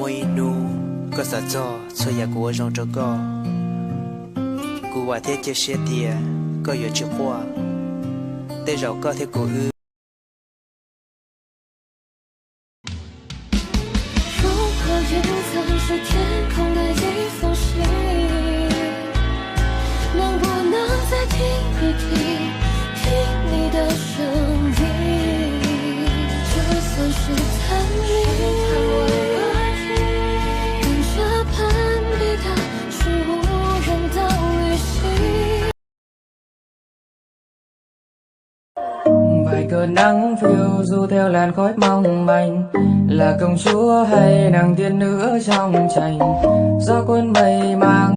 Muaj ib hnub koj xav txog txhua yam kuv ua zoo rau koj, kuv vam thiab cia siab tias koj yuav tsis quaj. Tej zaum koj thiab kuv wb 如果云层是天空的一封信，能不能再听一听，听你的声音？就算是探秘，跟着攀比的是无人的旅行。 Bài cờ nắng phiêu du theo làn khói mong manh, là công chúa hay nàng tiên nữ trong tranh, do quân mây mang.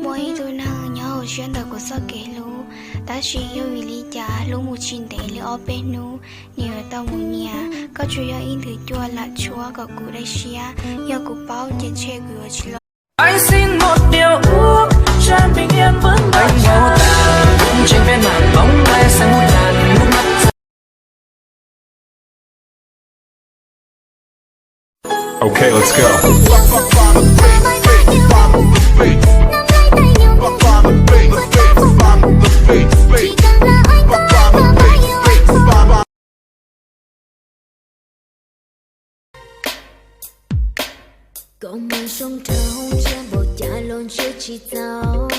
Muaj ib tug neeg nyob hauv siab ntawm kuv txoj kev hlub, tab sis yog vim li cas hlub mus tsis ntev li ob peb hnub, nws yuav tau mus nyias. Koj tsuas yog ib nthwv cuaj lam tshuab kom kuv dai siab, yog kuv paub ces ntshe kuv yuav tsis los. Anh xin một điều ước, cho em bình yên vững vàng. Anh mô tả bức tranh bên màn bóng bay, say mút làn nước mắt. Okay, let's go. Koj mas zoo nraug, ntsia npaum cas los ntsia tsis txaus.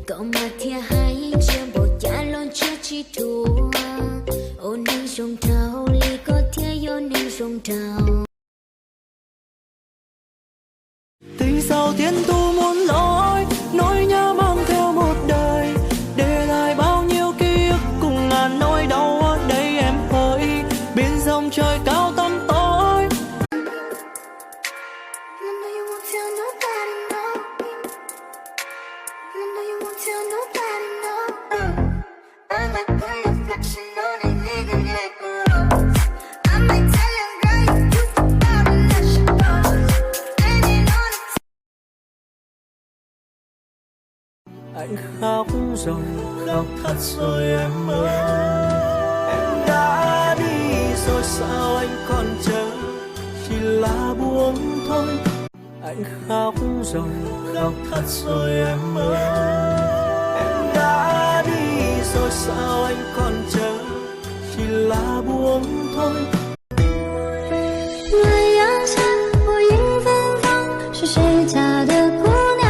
Koj mas thiaj hais, ntsia npaum cas los ntsia tsis dhuav. Ua neeg zoo nraug li koj thiaj yog neeg zoo nraug. Tình giàu tiền thu muôn lối, nỗi nhớ mang theo một đời, để lại bao nhiêu ký ức cùng ngàn nỗi đau ở đây em ơi, bên dòng trời cao tăm tối. Anh khóc rồi, khóc thật rồi em ơi. Em đã đi rồi sao anh còn chờ, chỉ là buồn thôi. Anh khóc rồi, khóc thật rồi em ơi. Em đã đi rồi sao anh còn chờ, chỉ là buồn thôi. 月牙下，我迎芬芳，是谁家的姑娘？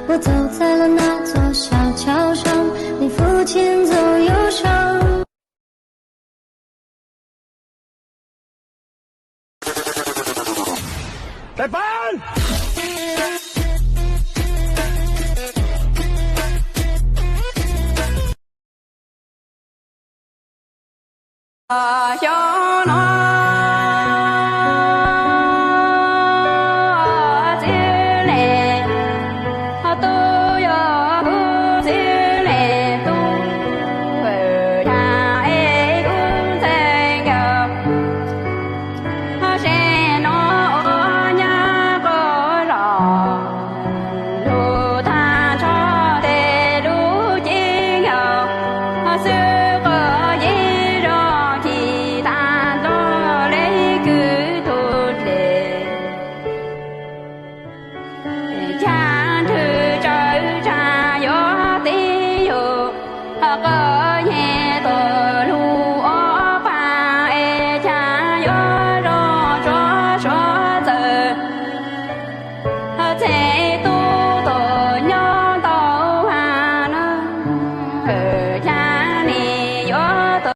我走在了那座小桥上，你抚琴奏忧伤。 Xyoo no txiv neej tub yog kuv txiv neej tub, cas es kuv ntxhais nkawd seb no ua nyab qo los lug tag nrho tes lub cev nkaus xwb, qo yeej zoo ci tag nrho le kwv tug dlej. Cas nrhw tsawv tsag yuav tib yug, qo yeej tuaj lug ob pab es cas yuav zoo tsuav suav txawv. Txhais tub tuaj nyob ntau vas no, cas nim yuav tau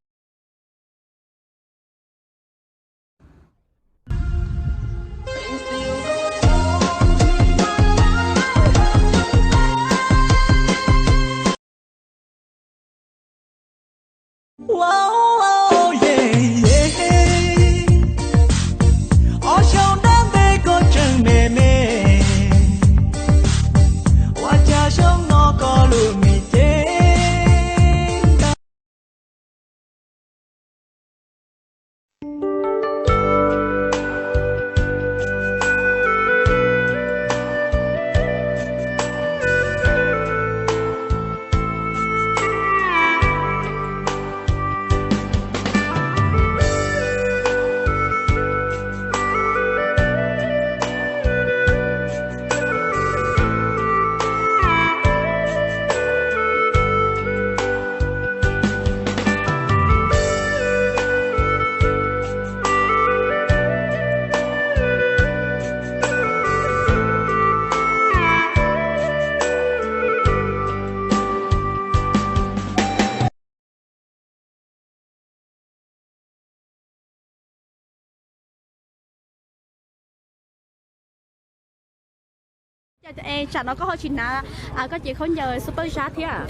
Ob xyoos dab ntej koj tseem me me, ua cas xyoo no koj lub me cev ntau. Tsam no koj ho tsis hnav koj cev khaub ncaws xub pawg zab thiab.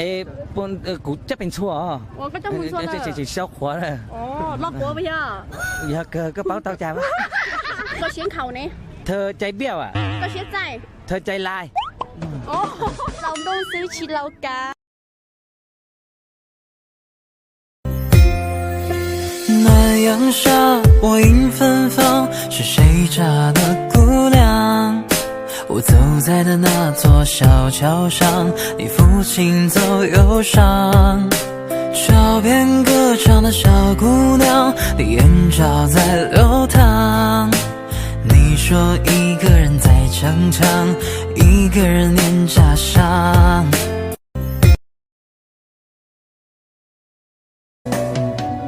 Kuv coj pes ntxhua. Koj coj mus ntxhua lawm. Tsis sau qhuav lawm. Los quav yog. Yog kawg koj paub tau cas. Koj siab nkhaus ne. Thawj cai biaj as. Koj siab txaij. Thawj cai lais. Laus ntuj xwb tsis laus kav. 暖阳下，我迎芬芳，是谁家的姑娘？我走在的那座小桥上，你抚琴奏忧伤。桥边歌唱的小姑娘，你眼角在流淌。你说一个人在逞强，一个人念家乡。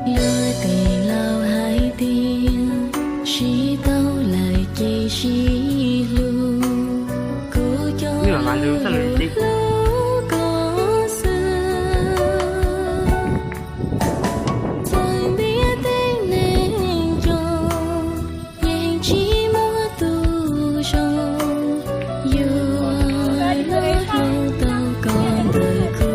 Luag tej laus hais tias, sib tau lawm ces sib hlub. Kuv coj lus hlub koj xwb. Txawm ntiab teb neeg coob, yeej tsis muaj tus zoo, yuav luag hlub tau koj ntawm kuv.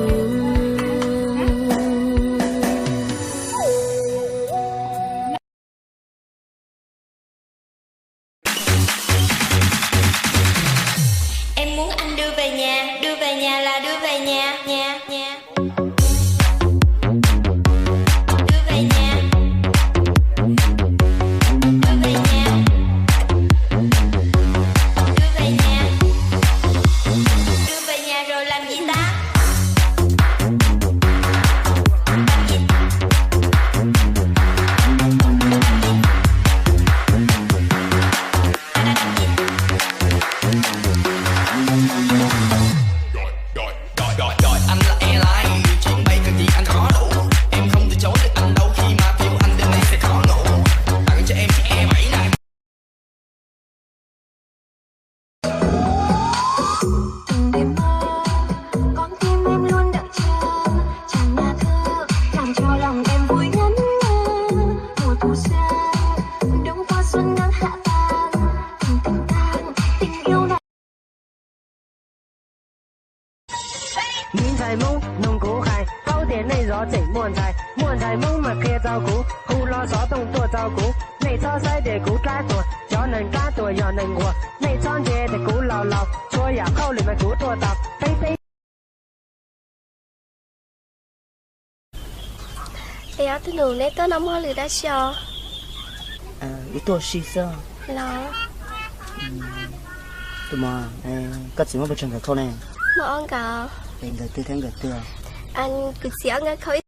Em muốn anh đưa về nhà, đưa về nhà là đưa về nhà, nhà, nhà. Đưa về nhà. Đưa về nhà. Đưa về nhà. Đưa về nhà rồi làm gì ta? Miv ntxhais Hmoob nug kuv hais, paub tias nej zov tseem muaj ntxhais, muaj ntxhais Hmoob mas qhia tau kuv, hu lo xov tooj tuaj tau kuv, nej txhob saib tias kuv dab tuag, cov neeg dab tuag yog neeg nquag, nej txhob ntsia tias kuv laus laus, txhua yam hauj lwm mas kuv tuaj tau, peb peb. Es ob tug nus, neb tuaj no muaj hauj lwm dab tsi os? Wb tuaj ua si xwb. Los, tus muam, koj txiv muaj pes tsawg nkawm khau ne? Muaj ob nkawm. Es nkawm twg thiab nkawm twg? Kuv txiv ob nkawm khau ib